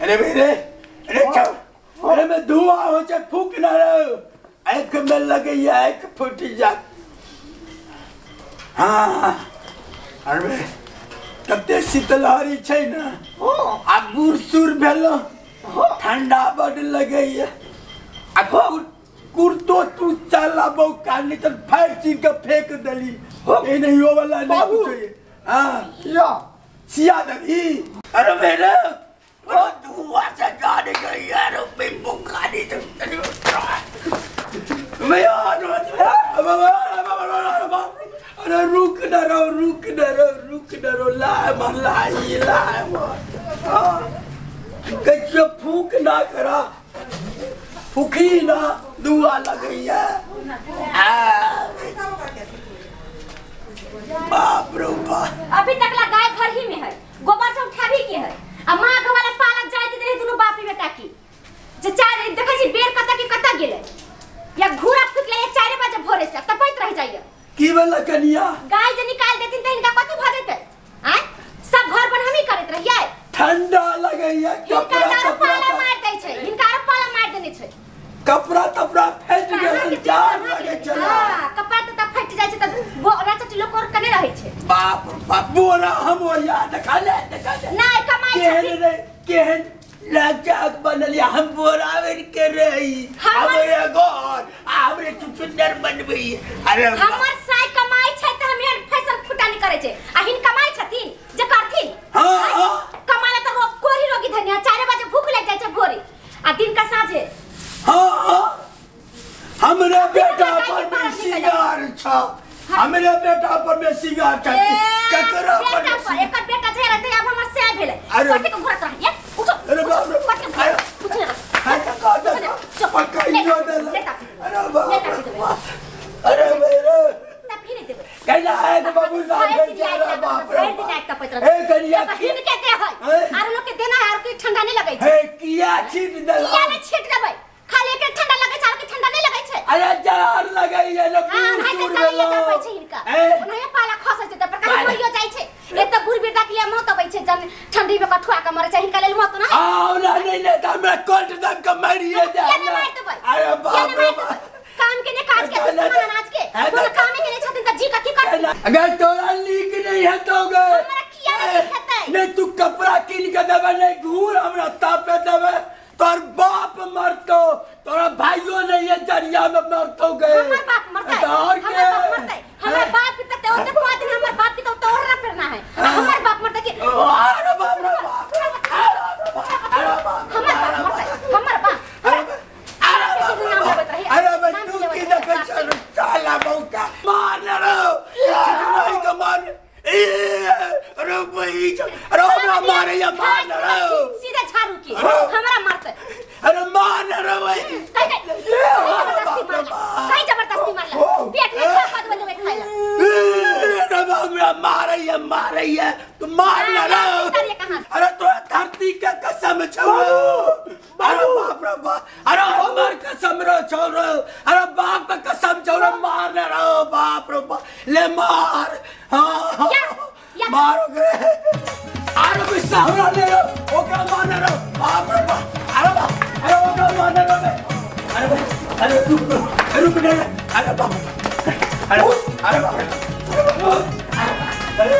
अरे मेरे अरे चल अरे मैं धुआं हो जाए फूक ना रहो आँख में लगे आँख फूट जा। हाँ अरे कते शीतलहरी छै ना आ बूढ़ सूर भेलो ठंडा बड लगैया आ कुर्तो तू चला बहु कानी त फाड़ चीर के फेंक देली ए नहीं हो वाला नहीं कुछ। हां या सिया देली। अरे मेरे वो धुआं से जाने गई यार मैं बुखारी तो मैं यार अरे रुक ना रो रुक ना रो रुक ना रो लाए मार लाई लाए मार कैसे फूक ना करा फूकी ना दुआ लग गई है। बाप रे बाप अभी तक ला गाय घर ही में है गोबर से उठा भी के है आ मां घर वाला पालक जाइत रहे दोनों बाप बेटा की जे चार देखै छी बेर कत के कत गेलै या घूरा फुटले 4 बजे भोरे से तपैत रह जाइए। की वाला कनिया गाय जे निकाल देथिन त इनका कथि भ जैतै आय सब घर पर हमही करैत रहियै। ठंडा लगैया कपड़ा कपड़ा मार दै छै हिनका आर पाला मार देने छै कपड़ा तपड़ा फट गेल जान लगे चला। हां कपड़ा त फट जाय छै त बोरा चटी लोक और कने रहै छै। बाप रे बाप बोरा हम ओरिया देखा ले देखा ले नै कमाई केहन रे केहन लाजक बनलिया हम बोरा बेर के रही हमरे घर हमरे चुचुंदर बनबै। अरे हमर साय कमाई छै त हम एहन फैशन फुटानी करै छै आ हिन कमाई छथिन जे करथिन। हां हां कमाला त रोग कोरी रोगी धनिया 4 बजे भूख लग जाय छै भोरे आ दिन का साँझे। हां हां हमरे बेटा पर में सिंगार छ हमरे बेटा पर में सिंगार छ ककरा पर एकर बेटा जे रहते अब हमर से भेलै कथि के घोरत रहिए उठो। अरे बाप रे उठो पकड़ियो देला। अरे बाप अरे मेरे त फिर देबै कैला है बाबू साहब अरे बाप रे ए कनिया हिन के दे है आर लोग के देना है आर के ठंडा नहीं लगै छै। हे किया छीट देला किया नहीं छीट देबै खाली के ठंडा लगै छै आर के ठंडा नहीं लगै छै। अरे जार लगै है न पूर भेलो छै हिनका ओनहे पाला खसै छै त पर कहीं मरियो जाइ छै एक त बुढ़ बेटा के लिए मौत अबै छै जन ठंडी में कठुआ के मरे छै हिनका लेल मौत ना आओ ना नहीं नहीं त हमरा कोट दम के मरिए जा। अरे बाप रे काम के ने काज के दुश्मन अनाज के कोनो काम के नहीं छथिन त जी कथि करथिन। अगर तोरा लीक नहीं है तो गे हमरा किया नहीं हेतै नहीं तू कपड़ा किन के देबे नहीं घूर हमरा तापे देबे तोर बाप मरतो तोरा भाइयों नहीं है जरिया में मरतो गए। हमर बाप मरतै और के हमर बाप के त ओते पात दिन हमर बाप के त तोहरा परना है हमर बाप मरतै के अरे बाप रे बाप अरे बाप हमर बाप मरतै हमर बाप अरे बाप अरे मैं तू की देखै छ साला मौका मार रे नहीं के मार ए अरे भाई अरे हमरा मारे या मार रे सीधा झाड़ू के हमरा मारतै। अरे मार रे भाई कहीं जबरदस्ती मारला पेट में खा खा देबै खाइला। अरे हमरा मारे या मारे या तू मार ना रे। अरे तो धरती के कसम छौ अरे बाप रे बाप अरे हमर कसम रे छौ रे अरे बाप के कसम छौ रे मार ना रे बाप रे बाप ले मार। हां मारो गे अरे गुस्सा हमरा ले रो ओकरा मार रे बाप रे बाप अरे बाप अरे ओकरा मार रे अरे अरे रुक रुक रे अरे बाप अरे अरे बाप अरे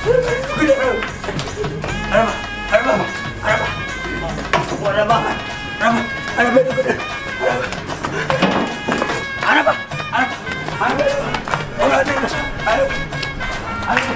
रुक रे अरे अरे बाप अरे बाप अरे बाप अरे अरे अरे बाप अरे अरे अरे अरे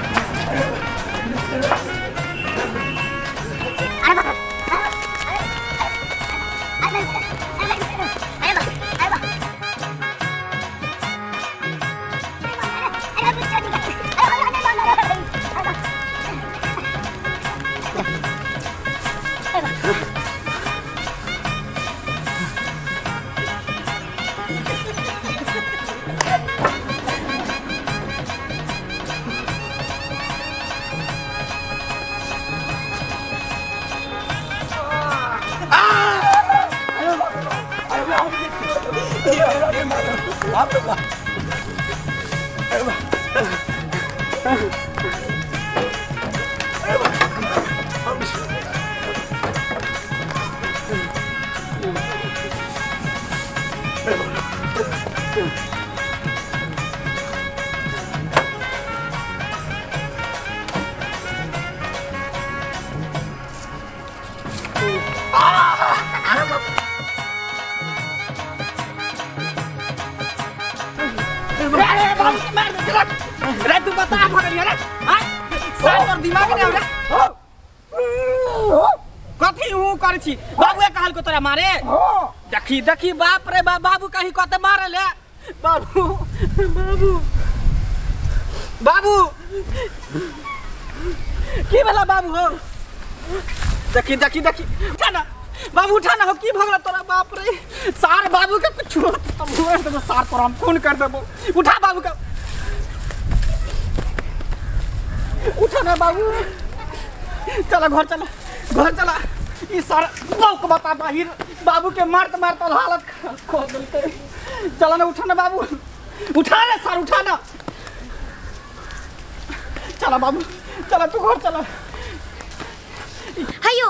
रे तू बता भगल रे हां सार तोर दिमाग ने रे कथी हूं करै छी बाबूए कहल को तोरा मारे देखी देखी बाप रे बाप बाबू कहीं कते मारे ले बाबू बाबू बाबू की भेला बाबू हो देखी देखी देखी उठा ना बाबू उठा ना हो की भगला तोरा बाप रे सार बाबू के कुछ देबो सार तोरा हम खून कर देबो उठा बाबू के उठा ना बाबू चला घर चला घर चला ई सार बाबू के बता बाहिर बाबू के मारत मारत हालत खराब कर देलकै चला ना उठा ना बाबू उठा रे सार उठा ना चला बाबू चला तू घर चला। हयो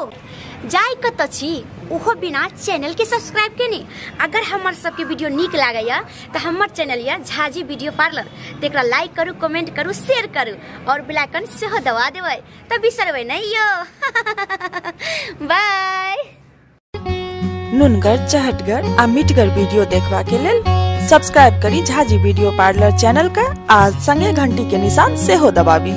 जाय कत छी ओहो बिना चैनल के सब्सक्राइब केने। अगर हमर सबके वीडियो नीक लागैया त हमर चैनल या झाजी वीडियो पार्लर तेकरा लाइक करू कमेंट करू शेयर करू और बेल आइकन सेहो दबा देबै त बिसरबै नै यो। बाय। नुनगर चहटगर आ मिठगर वीडियो देखबा के लेल सब्सक्राइब करी झाजी वीडियो पार्लर चैनल का आ संगे घंटी के निशान सेहो दबाबी।